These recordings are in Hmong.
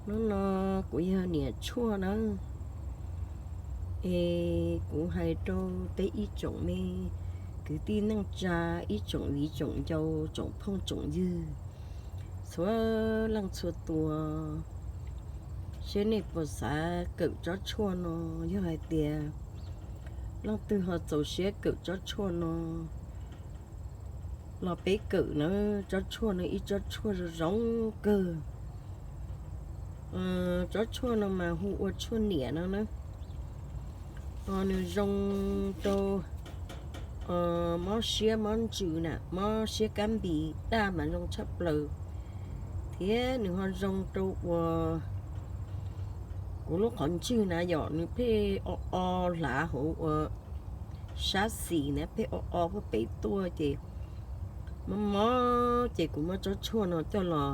Hnub no kuv yog niam tshuaj nawb, es kuv hais rau peb ib tsoom me kwv tij neej tsa, ib tsoom viv tsoom ncaus, tsoom phooj tsoom ywg txhua leej txhua tus, seb nej puas xav kawm tsob tshuaj no. Yog hais tias leej twg ho txaus siab kawm tsob tshuaj no los peb kawm nawb. Tsob tshuaj no ib tsob tshuaj zoo zoo kawg. Tsob tshuaj no mas hu ua tshuaj niam no na. Nws zoo rau mob siab mob ntsws na, mob siab kab npis daj mas zoo tshaj plaws. Thiab nws ho zoo rau uas kuv lub qhov ntswg na yom, nws pheej o o hlav hauv uas sab xis na, pheej o o puag pem tuaj ces mob mob ces kuv muab tsob tshuaj no coj los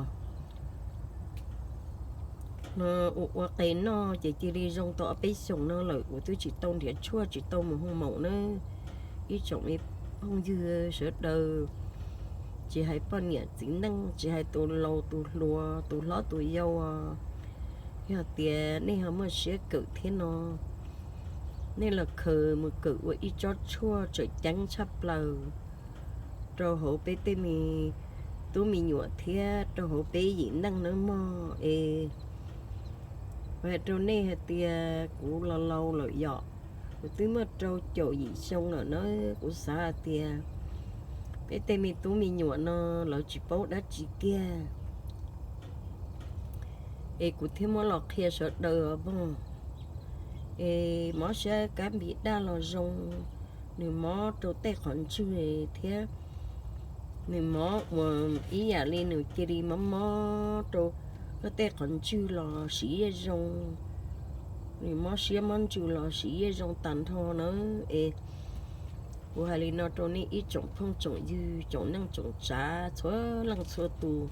ua ua qe noj ces cia li zoo tau ob peb xyoos no lawm. Kuv twb tsis tau nrhiav tshuaj, tsis tau mus hoo maum na. Ib tsoom me phooj ywg sawv daws, tsis hais poj niam txiv neej, tsis hais tus laus tus hluas, tus hlob tus yau, yog tias nej ho muaj siab kawm thiab no, nej los khaws mus kawm ua ib tsob tshuaj tseem ceeb tshaj plaws rau hauv peb tej me tub me nyuam thiab rau hauv peb yim neej nawb mog. Es kuv hais rau nej hais tias kuv los laus lawm yom, kuv twb muaj rau caum yim xyoo lawm na. Kuv xav hais tias peb tej me tub me nyuam no lawv tsis paub dab tsi kiag, es kuv thiaj muab los qhia sawv daws os mog. Es mob siab kab npis daj los zoo, nws mob rau tej qhov ntswg thiab nws mob uas ib yam li nws cia li mob mob rau koj tej qhov ntswg los siv yeej zoo, nws mob siab mob ntsws los siv yeej zoo tag nrho na. Es kuv hais li no rau nej ib tsoom phooj tsoom ywg, tsoom neej tsoom tsav txhua leej txhua tus.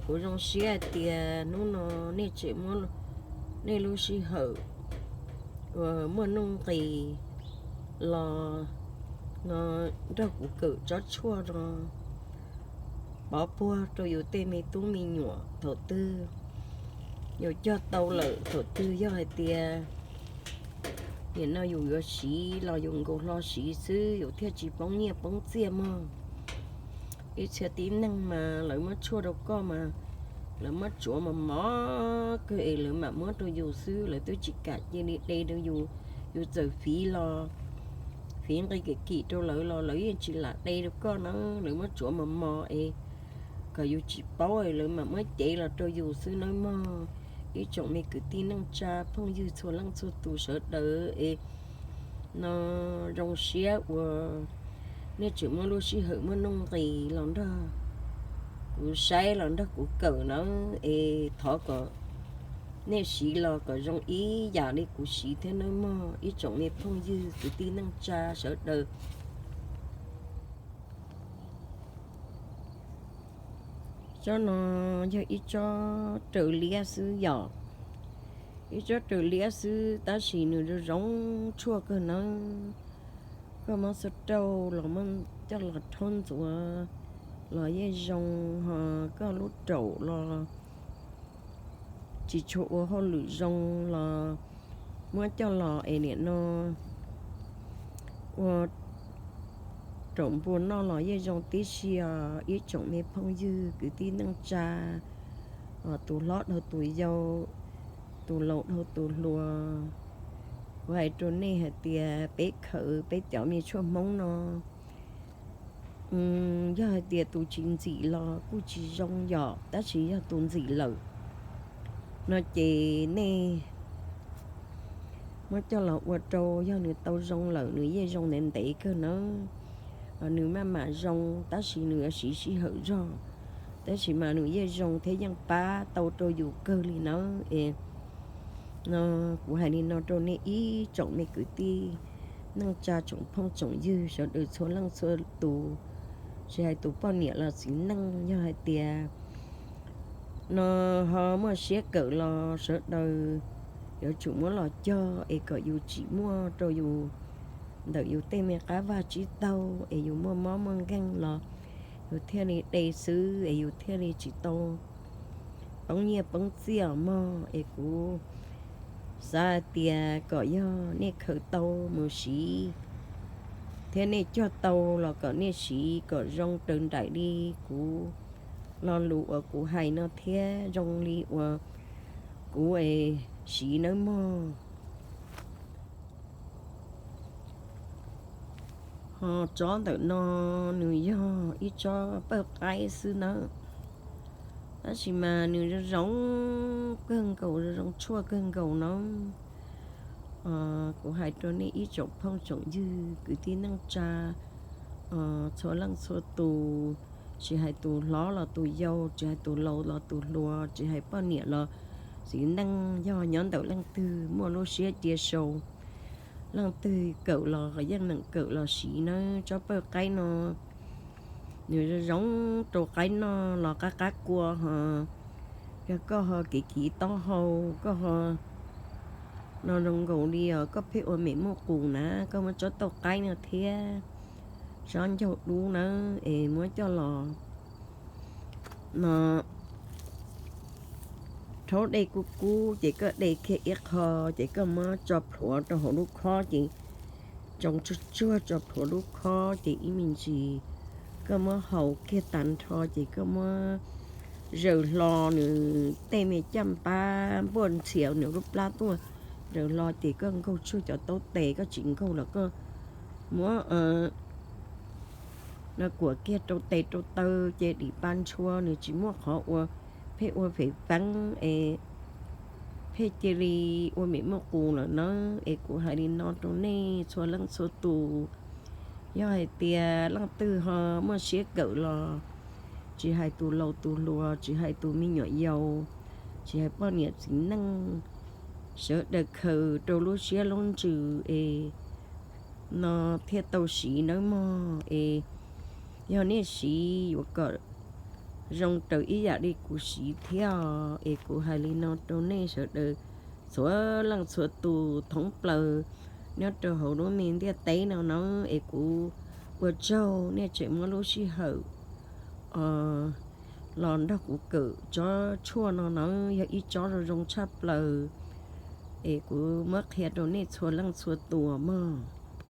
Kuv zoo siab hais tias hnub no nej tseem muab nej lub sij hawm uas muaj nuj nqis los no nrog kuv kawm tsob tshuaj no, pov puag rau yus tej me tub me nyuam thaum twg yus cog tau lawm, thaum twg yog hais tias nim no yus yuav siv los yus nkaus hlo siv xwb, yus thiaj tsis poob nyiaj poob txiaj mog. Ib txhia tib neeg mas lawv muab tshuaj rau koj mas lawv muab tsuav mos mos kawg es lawv mam muab rau yus xwb, lawv twb tsis kam cia li de rau yus. Yus txawm fiv los, fiv nqi kim kim rau lawv los lawv yeej tsis lam de rau koj na, lawv muab tsuav mos mos es kom yus tsis paub es lawv mam muab cev los rau yus xwb nawb mog. Ib tsoom me kwv tij neej tsa phooj ywg txhua leej txhua tus sawv daws es no zoo siab uas nej tseem muaj lub sij hawm muaj nuj nqis los nrog kuv saib los nrog kuv kawm na, es thov kom nej siv los kom zoo ib yam li kuv siv thiab nawb mog ib tsoom me phooj ywg kwv tij neej tsa sawv daws. Tsob no yog ib tsob raws liab xwb yom, ib tsob raws liab xwb tab sis nws zoo zoo tshuaj kawg nawb. Koj muab xuab rauj los muab coj los rhaub ntxuav los yeej zoo, ho koj lub raum los tsis tshua ua hauj lwm zoo los muab coj los es nim no ua raum npua noj los yeej zoo tib si os ib tsoom me phooj ywg kwv tij neej tsa, tus hlob dhau tus yau, tus laus dhau tus hluas. Kuv hais rau nej hais tias peb khaws peb cov me tshuaj Hmoob no, yog hais tias tus tsis ntxim los kuj tsis zoo yom, tab sis yog tus ntxim lawm no ces nej muab coj los ua rau, yog nws tau zoo lawm nws yeej zoo ntev ntev kawg nawb. Nws maj mam zoo tab sis nws yuav siv sij hawm zog, tab sis mas nws yeej zoo thiab yeej pab tau rau yus kawg li nawb es. No kuv hais li no rau nej ib tsoom me kwv tij neej tsa tsoom phooj tsoom ywg sawv daws txhua leej txhua tus, tsis hais tus poj niam los txiv neej, yog hais tias no ho muaj siab kawm los sawv daws yuav tsum muab los cog es kom yus tsim muaj rau yus ntawm yus tej me qab vaj tsib taug es yus muaj mob muaj nkeeg los yus thiaj li de xwb es yus thiaj li tsis tau poob nyiaj poob txiaj mog, es kuv xav hais tias kom yog nej khaws tau mus siv thiab nej cog tau los kom nej siv kom zoo raws nraim li kuv lo lus uas kuv hais no thiab zoo li uas kuv es siv nawb mog. Ho tsob ntawm no nws yog ib tsob pawj qaib xwb nawb, tab sis mas nws zoo zoo kawg nkaus, zoo zoo tshuaj kawg nkaus nawb. Kuv hais rau nej ib tsoom phooj tsoom ywg kwv tij neej tsa txhua leej txhua tus, tsis hais tus hlob los tus yau, tsis hais tus laus los tus hluas, tsis hais poj niam los txiv neej, yog nyob ntawm leej twg muaj lub siab cia sau, leej twg kawm los yeej meem kawm los siv nawb. Tsob pawj qaib no nws zoo zoo rau qaib noj los qab qab kua ho, yog koj ho kiv kiv taub hau, koj ho no zoo nkaus li os koj pheej ua mem muaj qus na, koj muab tsob tauj qaib no thiab tsob ncaug dub nawb es muab coj los no rhaub dej kub kub ces koj de kiag ib qho, ces koj muab tso plhuav rau hauv lub khob ces tsoo tsuag tsuag tso plhuav lub khob ces ib me ntsis koj muab haus kiag tag nrho ces koj muab zaws hlo nws tej me caj npab npuaj ntxhias nws lub plab tuaj, zaws hlo ces koj nkaug tshuaj cov taub tes, koj tsis nkaug los koj muab no kuam kiag rau tes rau taw ces dim pa ntshua, nws tsis muaj qhov ua pheej ua fev feeb es pheej cia li ua mem muaj qus lawm nawb. Es kuv hais li no rau nej txhua leej txhua tus, yog hais tias leej twg ho muaj siab kawm los, tsis hais tus laus tus hluas, tsis hais tus me nyuam yaus, tsis hais poj niam txiv neej, sawv daws khaws rau lub siab lub ntsws es no thiaj tau siv nawb mog. Es yog nej siv yuav kom zoo raws ib yam li kuv siv thiab os. Es kuv hais li no rau nej sawv daws txhua leej txhua tus thoob plaws nyob rau hauv lub me ntiaj teb no nawb. Es kuv ua tsaug nej tseem muab lub sij hawm los nrog kuv kawm tsob tshuaj no nawb, yog ib tsob zoo zoo tshaj plaws. Es kuv muab qhia rau nej txhua leej txhua tus mog.